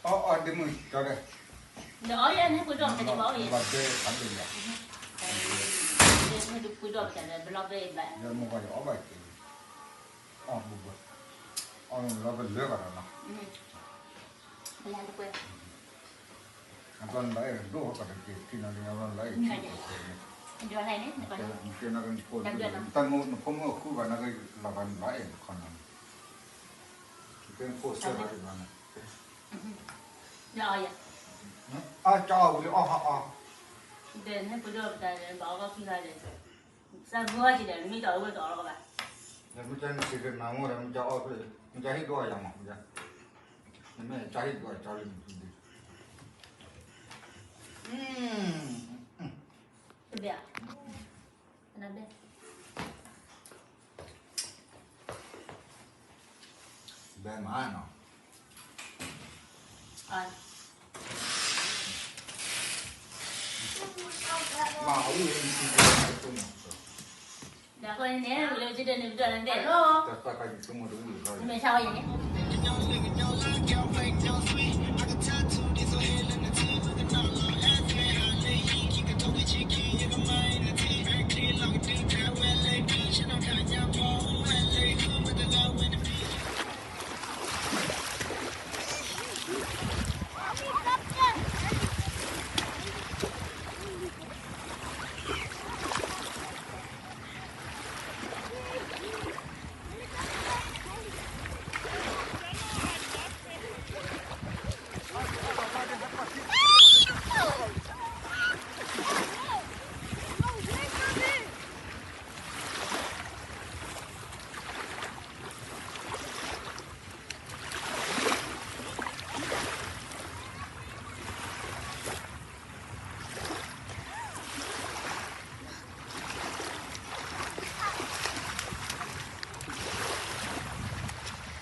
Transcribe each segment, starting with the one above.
အီၣ်အီၣ်ဒ့မုၣ်ကၠီဒီး, ဒီးအီၣ်ယဲန့ၣ်ပှ့ၤဒီးပတၢ်ဒ့ဘၣ်အီၣ်ယဲ, ဘၣ်ဒ့အဒ့ယဲ, ပှ့ၤဒီးပတၢ်ဒ့ဘၣ်လီၤဘဲဘၣ်, ယဲမ့ၢ်ဝဲယအီၣ်ဘၣ်က့ၤ, အီၣ်ဘူးဘၣ်, အီၣ်လီၤပလၢဘၣ်ဒီးနီၤ, အဘျီနလၢအဲၣ်ဒိၣ်ဟီၣ်ကတၢၢ်က့ၤ ထံနီၤန့ၣ် အဘျီနလၢအဲၣ်ဒိၣ်ဟီၣ်ကတၢၢ်က့ၤ, နဖိမုၣ်ဃုဘၣ်နကလီၤဘၣ်နလၢအဲၣ်ခီနီၤ, နဖိစၢ်ဘၣ်အံၤဘၣ်န့ၣ်, အကၠီအီၣ်ဝံၤလံအီၣ်ဟီၣ်အီၣ်, ဒီးနပှ့ၤဒီးပတၢ်ဒ့ဘၣ်အီၣ်ဘၣ်ဖံဂၤဒီး, စၢ်ဘုအီၣ်က့ၤဒီး နမ့ၢ်တအီၣ်ဝဲတအီၣ်လီၤဘၣ်, ဒီးမ့ၢ်ကၠီနစံးကနၣ်မိၢ်ဒီး မ့ၢ်ကၠီအီၣ်ဖဲ, မ့ၢ်ကၠီဟ့ၣ်ဒိၣ်အီၣ်ယၤမး, မ့ၢ်ကၠီဟ့ၣ်ဒိၣ်အီၣ်ကၠီလံ, တဘဲ, တဘဲ, ဘဲမးနီၤ, မၤအဝံၣ်အံၤ, ဒီးအဃိန့ၣ် လၢကဒၢန့ၣ် ပဒိၣ်လၢဒဲးလီၤ, တၢ်သးကါယံၤဆိကမိၣ်တဝံၣ်လီၤ, မ့ၢ်ဆါဝဲအံၤန့ၣ်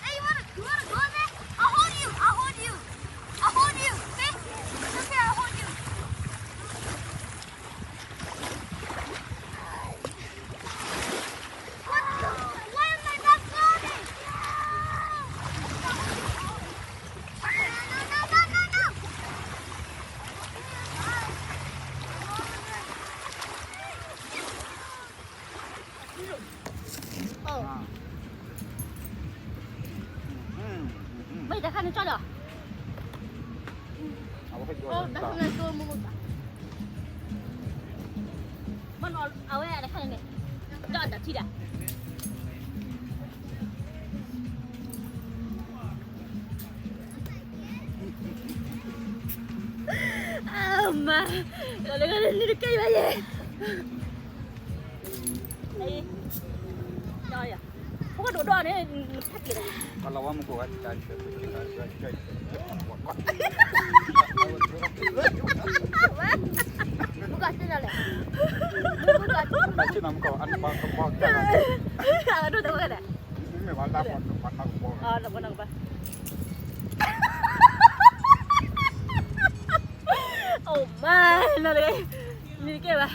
Hey, you wanna, you wanna go in there? I'll hold you. I'll hold you. I'll hold you. Okay? It's okay. I'll hold you. What the? Why is my dog floating? No! No, no, no, no, no, no! မ့ၢ်တခါန့ၣ်ကၠီဒီး, အဝဲဟဲကၠီဒီး, မ့ၢ်အဝဲတခါန့ၣ်န့ၣ်, ဒီးအတၢ်ထံၣ်ဒၣ် အမါ, လီၤလၢဂၤန့ၣ်တကဲဘၣ်ယဲ, ဖိကဒိၣ်ဒီးန့ၣ်, ဖးက့ၤဒီး, မူကီၢ်စ့ၢ်ကီးလဲၣ်, မူကီၢ်စ့ၢ်ကီးလဲၣ်, မူကီၢ်စ့ၢ်ကီးလဲၣ်, အဒိၣ်တဝဲဒၣ် မ့ၢ်ဘၣ်လၢပှၤနီၢ်ကပီၤ, နီၢ်ကပီၤ, အိၣ်မးနီၤလၢ, နကဲဘၣ်,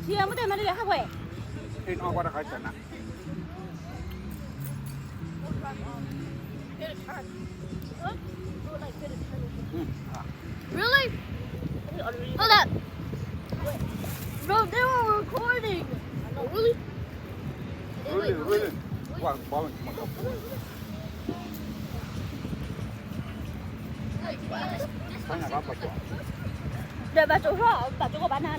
ထံမ့ၢ်တဲမ့ၢ်လၢဟးဝဲ, အ့ၣ်နီၢ်ကွၢ်တခါစနၤ Really? Hold up. Bro, they were recording. Oh, really? Really, really? What? Really? ဒီးဘၣ်ကၠိၣ်ထီၣ်, ဘၣ်ကၠိၣ်ကီးဘၣ်နၤလံ,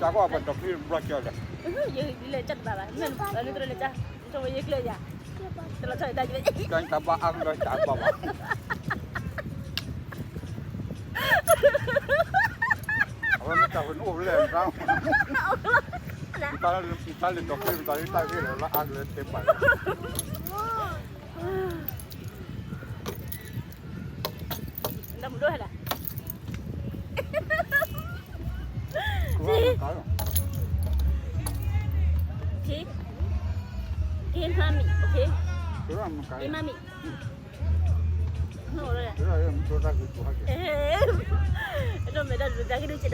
မ့ၢ်ကၠီကီးဘၣ်ဒီးဖံဘျီကၠီလဲၣ်, ယလဲၤကၠီတဘၣ်ဘၣ်, မ့ၢ်နကလဲၤကၠီ, ဆိဝဲယကျဲယၤ, တလီၤဆီတၢ်ယဲ, ကၠီတဘၣ်အါကလီၤကၠီဘၣ်ဘၣ်, အဝဲမ့ၢ်တၢ်ဝဲနအိၣ်လဲၣ်, တၢ်လၢဒီးဖံတၢ်ဂ့ၢ်လၢအါကလီၤ တဲပာ်လီၤ နမဒိဟဲလၢ, က့ၤ, က့ၤ, က့ၤမၤမံၤ, okay, က့ၤမၤမံၤ, အဲၣ်ဒိးမဲာ်တၢ်ဒုးတၢ်ကဒုးက့ၤဒီး, က့ၤ က့ၤ,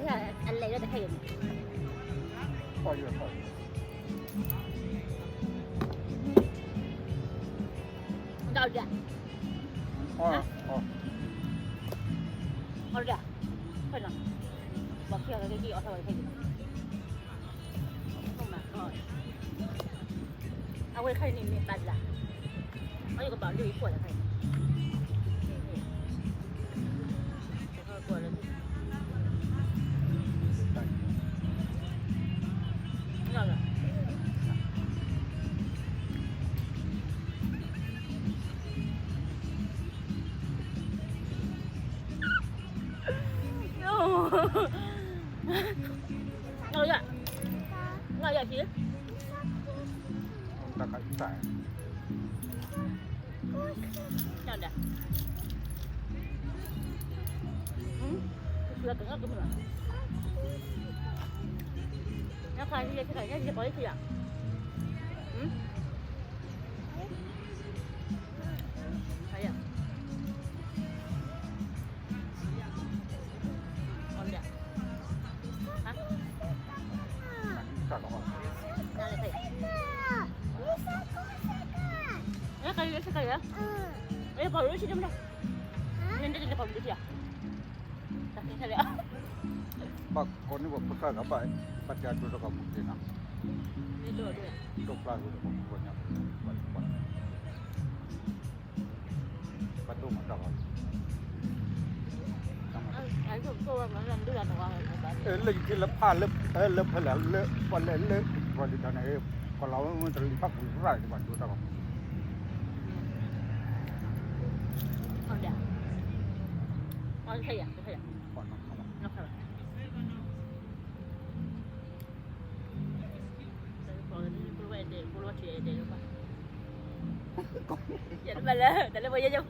အလဲၤလၢတခါအံၤန့ၣ်, တၢ်အီၣ်ဒၣ်, အီၣ်ဒၣ်, ဖဲနီၤ, ဘၣ်ခံဂၤကက့ၤအီၣ်ထီၣ်ဝဲတခါအံၤန့ၣ်, အဝဲတခါအံၤန့ၣ်မ့ၢ်ဘၣ်လၢ်, အယကဘၣ်ဒိအံၤကွၢ်လၢတခါအံၤန့ၣ်, ကွၢ်လၢ ဘၣ်ကိးန့ၢ်ပှၤဖိသၣ်ဂၤဘၣ်, ဘၣ်တဲအဒိတကပူၤတ့ၢ်နီၤ, ဒိၣ်ဖျါဝဲတကပူၤညါ, ဘၣ်ဒိၣ်မးတၢ်ဘၣ်, လၢယထံၣ်လၢဖးလၢ လၢဖဲလဲၣ် လၢပှၤလဲၣ်လၢ ဒ်န့ၣ် ကလီၤဝဲတလံၤဖးပူၤရၣ်ဒ်ဘၣ်ဒိတၢ်ကီ လၢ တၢ်လၢပယဲယိ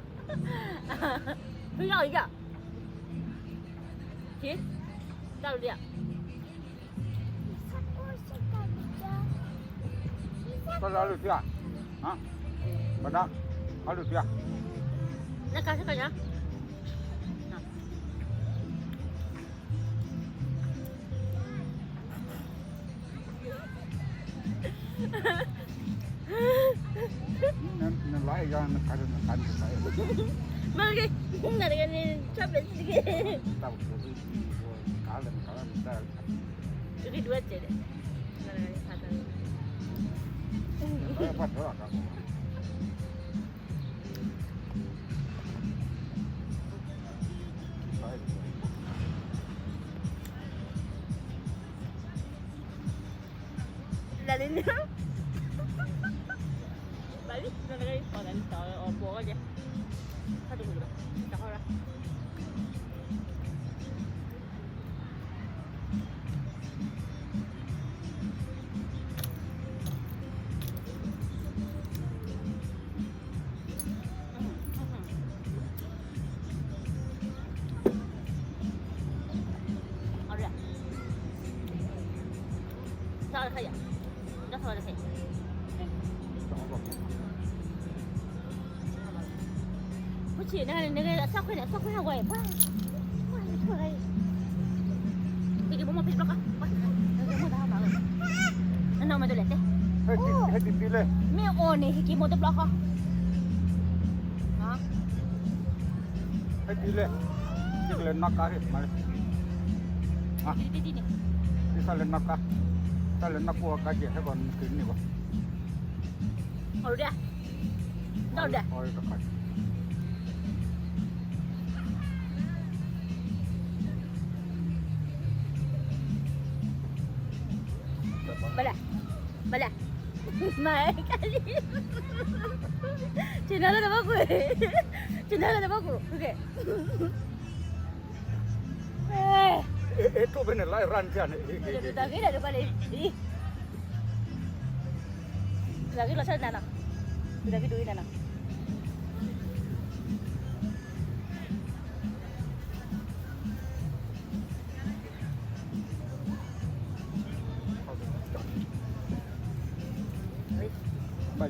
ဖုရောက်ပြီဗျာ ကဲ တၢ်လၢ ကဒါလူၤဖျါ ဟါ ကဒါ အလူၤဖျါ နကစကညါ နလီၤအဲၣ်ယၤ နကါဒိၣ်နကါဒိၣ်နကါဒိၣ် မၤက့ၤ နတဂၤန့ၣ် ဆၢပျဲးတက့ၢ် တၢ်ပကၢၤ ကါလၢနကါလၢနတၢ် တက့ၢ်ဒွဲၣ်စဲးဒီး နတဂၤန့ၣ် ဖးတၢ် ဘၣ်ထွဲအီၤကါ လၢလံန့ၣ် ဘၣ်လံ နတဂၤန့ၣ် အီၣ်တၢ်လံတီၤအီၣ်ဘှီၣ်ကဲ ဟဲတမုာ်ဘၣ် တဟီရၣ် အရၣ် တၢ်တခါယၤ တၢ်သီတခါယၤ မုၢ်ဆ့ၣ်နၤန့ၣ် နဂဲၤအစၢ်ခွဲးန့ၣ် အစၢ်ခွဲးဟးဝဲပှၤ ပှၤန့ၣ်ခွဲးဂၤအံၤ ဟ့ၣ်က့ၤမိၢ်မိၢ်ဖံးတဘျီဃီ ပှၤ နဂဲၤမိၢ်တၢ်ဟးမးဝဲ နနီၢ်မၤတလဲၤတဲ ဟဲတံၤလဲၣ် မ့ၢ်အိၣ်န့ၣ် ဟ့ၣ်က့ၤမိၢ်တဘျီဃီ ဟဲတံၤလဲၣ် တံၤလဲၣ်နီၢ်ကါဟ့ၣ်မးလၢ တံၤတံၤတံၤန့ၣ် တံၤသးလဲၣ်နီၢ်ကါ သးလဲၣ်နီၢ်ကါကဲ ဟဲကီးနက့ၤန့ၢ်ဘၣ် အီၣ်ဒၣ် ဒီးဒၣ် ဘၣ်လဲၣ် ဘၣ်လဲၣ် မၤကလံ ကနၢ်လၢတဘၣ်ကူၣ် ကနၢ်လၢတဘၣ်ကူၣ် အဲ အဲ အဲ တိၢ်ဖဲန့ၣ် လၢရၣ်န့ၣ်န့ၣ် တၢ်ဂ့ၢ်ဒီးတဘၣ်လံ တၢ်ဂ့ၢ်လီၤဆီနၤနီၤ တၢ်ဂ့ၢ်ဒိၣ်အံၤနၤနီ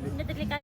ၤ နတကျ့ၤကါ